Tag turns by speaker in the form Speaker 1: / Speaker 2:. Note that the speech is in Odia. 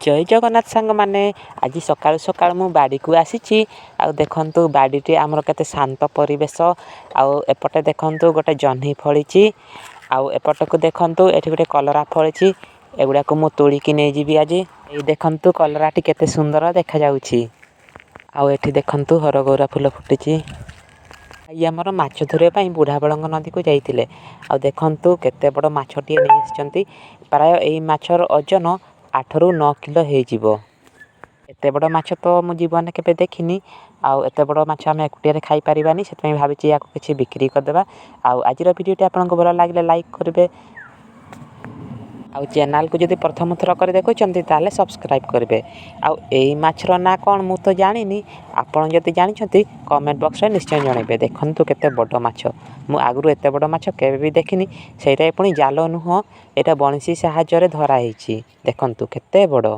Speaker 1: ଜୟ ଜଗନ୍ନାଥ ସାଙ୍ଗମାନେ, ଆଜି ସକାଳୁ ସକାଳୁ ମୁଁ ବାଡ଼ିକୁ ଆସିଛି। ଆଉ ଦେଖନ୍ତୁ, ବାଡ଼ିଟି ଆମର କେତେ ଶାନ୍ତ ପରିବେଶ। ଆଉ ଏପଟେ ଦେଖନ୍ତୁ, ଗୋଟେ ଜହ୍ନି ଫଳିଛି। ଆଉ ଏପଟକୁ ଦେଖନ୍ତୁ, ଏଠି ଗୋଟେ କଲରା ଫଳିଛି। ଏଗୁଡ଼ାକୁ ମୁଁ ତୋଳିକି ନେଇଯିବି ଆଜି। ଏଇ ଦେଖନ୍ତୁ, କଲରାଟି କେତେ ସୁନ୍ଦର ଦେଖାଯାଉଛି। ଆଉ ଏଠି ଦେଖନ୍ତୁ, ହରଗୌରା ଫୁଲ ଫୁଟିଛି। ଭାଇ ଆମର ମାଛ ଧରିବା ପାଇଁ ବୁଢ଼ାବଳଙ୍ଗ ନଦୀକୁ ଯାଇଥିଲେ। ଆଉ ଦେଖନ୍ତୁ, କେତେ ବଡ଼ ମାଛଟିଏ ନେଇ ଆସିଛନ୍ତି। ପ୍ରାୟ ଏଇ ମାଛର ଓଜନ 8ରୁ 9 କିଲୋ ହେଇଯିବ। ଏତେ ବଡ଼ ମାଛ ତ ମୁଁ ଜୀବନରେ କେବେ ଦେଖିନି। ଆଉ ଏତେ ବଡ଼ ମାଛ ଆମେ ଏକୁଟିଆରେ ଖାଇପାରିବାନି, ସେଥିପାଇଁ ଭାବିଛି ୟାକୁ କିଛି ବିକ୍ରି କରିଦେବା। ଆଉ ଆଜିର ଭିଡ଼ିଓଟି ଆପଣଙ୍କୁ ଭଲ ଲାଗିଲେ ଲାଇକ୍ କରିବେ, ଆଉ ଚ୍ୟାନେଲକୁ ଯଦି ପ୍ରଥମ ଥର କରି ଦେଖୁଛନ୍ତି ତାହେଲେ ସବସ୍କ୍ରାଇବ୍ କରିବେ। ଆଉ ଏଇ ମାଛର ନାଁ କ'ଣ ମୁଁ ତ ଜାଣିନି, ଆପଣ ଯଦି ଜାଣିଛନ୍ତି କମେଣ୍ଟ ବକ୍ସରେ ନିଶ୍ଚୟ ଜଣାଇବେ। ଦେଖନ୍ତୁ କେତେ ବଡ଼ ମାଛ, ମୁଁ ଆଗରୁ ଏତେ ବଡ଼ ମାଛ କେବେ ବି ଦେଖିନି। ସେଇଟା ପୁଣି ଜାଲ ନୁହଁ, ଏଇଟା ବଣିଶୀ ସାହାଯ୍ୟରେ ଧରା ହେଇଛି। ଦେଖନ୍ତୁ କେତେ ବଡ଼।